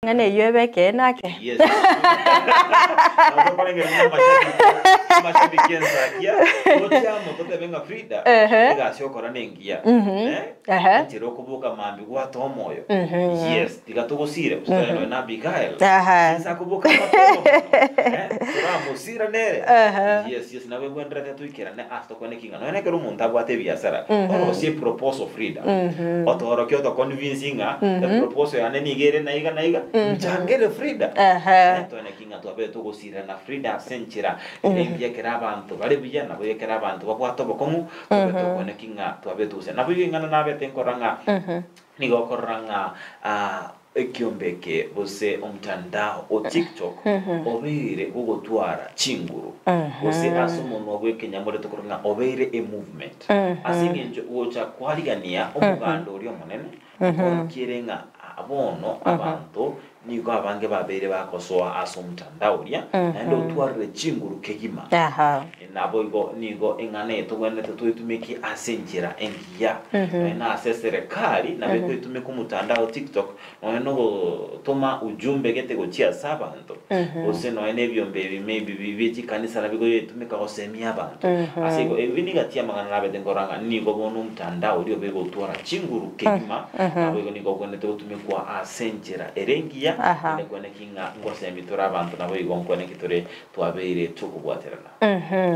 Ng'a neyio ebe ekeene ake. Yes. Nabo tokorengereria buna amashabiki, amashabiki ensakia, toche amo totebe ng'a Frida, Ehe. egasi okora nengiya. Eh? Ehe. Enchera okoboka mambia gwatoa omoyo. Yes, tiga togosire, gose tore nonya na Abigail. Aha. Chinsa akoboka mapema mono. Eh? Toramosira nere. Ehe. Yes, yes, nabo ebwenerete toikerane ase tokwane ki ng'a nonya ekero omonto abwate ebiasara, orosie eproposal Frida. Otorokie otoconvince ng'a eproposal yane nigo ere na iga na iga, nchangere Frida. Ehe. Eh, toene ki ng'a twabere togosirana Frida ase enchera ere engiya ekero abanto bare buya, nabo ekero abanto babwate obokong'u, tobe tokwane ki ng'a twabere togosirana. Nabo igo ing'ana nabete nkorora ng'a nigo okorora ng'a ah, Ekiombe eke gose omtandao o TikTok obeire gogotwara chinguru gose ase omonwa bw'ekenyamorero tokorora ng'a obeire a movement ase eng'encho gocha kwarigania omoganda oria omonene okoorokia ere ng'a bono abanto nigo abange babeire bagosoa ase omtandao oria naende otwarire chinguru kegima. Naboigo nigo eng'ana eye togwenerete toetumekie ase enchera engiya. Nonya na ase eserekari nabo ekoetumeka omotandao TikTok nonya na ogotoma ujumbe gete gochia ase abanto, gose nonya na ebiombe ebi maybe bi bie chikanisa nabo bigoetumeka gosemia abanto. Ase igo ebi nigo amang'ana nabete nkorora ng'a nigo bono omotandao oria obe gotwara chinguru kegima, naboigo nigo ogwenerete gotumekwa ase enchera ere engiya, naende kweneki ng'a ngosemia tore abanto naboigo nkweneki tore Twabeire tokobwaterana.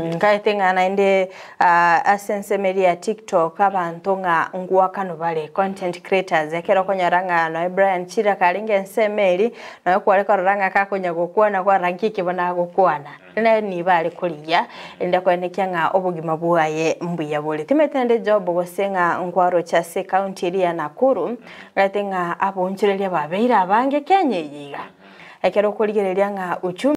Nkaete ng'a naende ase ensemo eria ya TikTok abanto ng'a ngwakano bare, content creators, ekero okonyora ng'a noe Brian Chira karenge ensemo eria, noe kware korora ng'a kakonya gokwana kwarora nki eke bono agokwana. Nere nigo are korigia erinde koenekia ng'a obogima bwaye mbuya bore. Timanyeti naende Job gose ng'a nkwaroche ase ecounty eria ya Nakuru, nkaete ng'a abaonchoreria babeire abange Kenya eye iga. Ekero okorigereria ng'a uchumi.